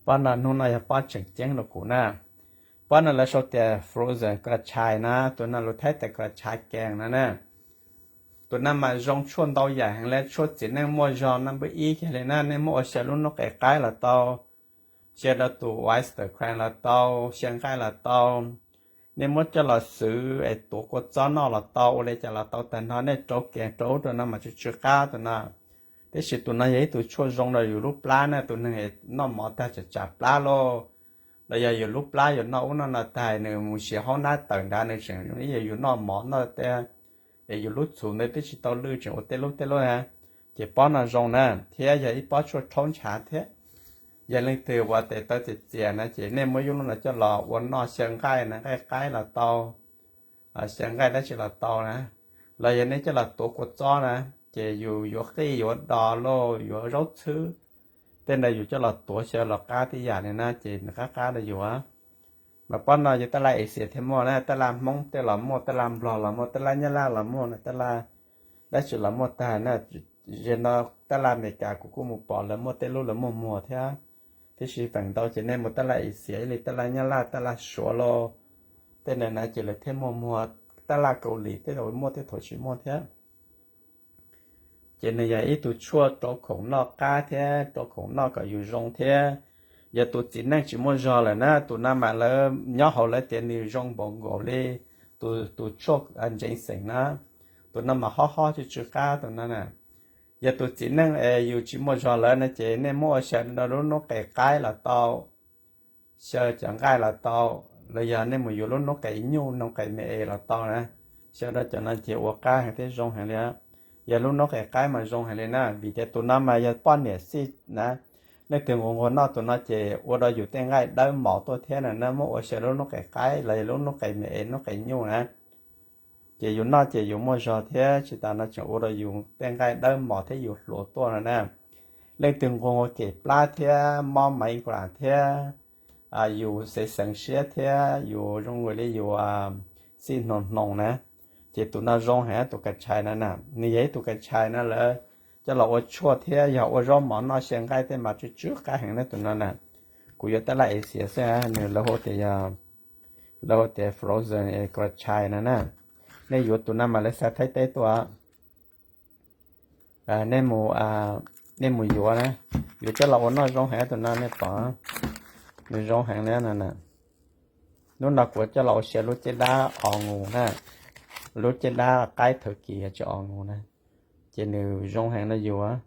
Pob no hnub no yog pob tseem ceeb rau kuv na. Pob no lawv sau tias frozen กระชาย na, tus no lus Thaib tias กระชายแกง no na. Tus no mas zoo tshuaj ntau yam heev li, tshuaj txiv neej muaj zog no npawb ib kiag li na. Nej muab ua xyaw lub noob qes qaib los tau, xyaw rau tus oyster crack los tau, xyaw nqaij los tau. Nej muab coj los xwv es tuav kua txob noj los tau, ua li cas los tau tag nrho. Nej rau kev rau ub rau no mas tsw tsw qab tus no. Tiam sis tus no yog ib tug tshuaj zoo rau yus lub plab na, tus neeg es noj mov tag tsam tsam plab lauj, los yog yus lub plab yus noj ub noj no tag nws mus siav haub nab tawm nrad, nws tseem yog yus noj mov noj tej, es yus lub txhuv ntawd twb tsis tau lwj tseem ua tej lub tej lub na. Ces pob no zoo na, thiab yog ib pob tshuaj rhaub ntshav thiab. Yog leej twg uas tes taw txias txias na ces nej muab ib lub no coj los ua noj, xyaw nqaij na, nqaij qaib los tau, xyaw nqaij dab tsi los tau na. Los yog nej coj los tuav kua txob na, ces yus yuav qij yuav dos lauj, yuav zaub txhwb, tej ntawd yus coj los tuav xyaw los qab tib yam li na, ces nws qab qab rau yus. Mas pob no yog tab laj Asia thiaj muaj na, tab laj Hmoob tej los muaj, tab laj Nplog los muaj, tab laj Nyab Laj los muaj, tab laj dab tsi los muaj tag na. Ze no tab laj Amelikas kuv kuj mus pom lawv muaj tej lub lawv muaj muag thiab. Tiam sis feem ntau ces nej mus tab laj Asia ib li tab laj Nyab Laj, tab laj Suav lauj, tej ntawd na ces lawv thiaj muaj muag, tab laj Kaus Lim tej zaum muaj tej thaum tsis muaj thiab. Ces nws yog ib tug tshuaj rau khoom noj qab thiab rau khoom noj kom yus zoo thiab. Yog tus txiv neej tsis muaj zog lawm na, tus no mas lawv nyob hauv lawv tias nws zoo npaum nkaus li tus, tus tshuaj ntseev xeem na. Tus no mas hob hob tsw tsw qab tus no na. Yog tus txiv neej es yus tsis muaj zog lawm no ces nej muab ua xyaw rau lub noob qes qaib los tau, xyaw cov nqaij los tau, los yog nej mus yuav lub noob qes nyuj, noob qes me es los tau na. Xyaw rau cov no ces ua qab heev thiab zoo heev li. Yog lub noob qes qaib mas zoo heev li na, vim tias tus no mas yog poj niam xij na. Leej twg nquag nquag noj tus no ces ua rau yus tej nqaij dawb mos tuaj thiab na, muab ua xyaw lub noob qes qaib los yog lub noob qes me es, noob qes nyuj na. Ces yus noj ces yus muaj zog thiab tsis tas no tseem ua rau yus tej nqaij dawb mos thiab yus hluas tuaj no na. Leej twg nquag nquag kem plab thiab mob migraine thiab yus xev xeev siab thiab yus zoo nkaus li yus xij hnoos hnoos na, ces tus no zoo heev, tus kas tshais no na. Nws yog ib tug kas tshais no lawv coj los ua tshuaj thiab yog ua zaub mov noj, xyaw nqaij tej mas tsw tsw qab heev na tus no na. Kuv yuav tab laj Asia xwb, nws lawv hu tias yog, lawv hu tias frozen kas tshais no na. Nej yuav tus no mas lawv xa Thaib teb tuaj. Nej mus, nej mus yuav na, yuav coj los ua noj zoo heev tus no nej pom, nws zoo heev li no na. Hnub no kuv coj los ua xyaw lub caj dab os nus na, lub caj dab qaib thawv kis tsis os nus na, ces nws zoo heev no yus.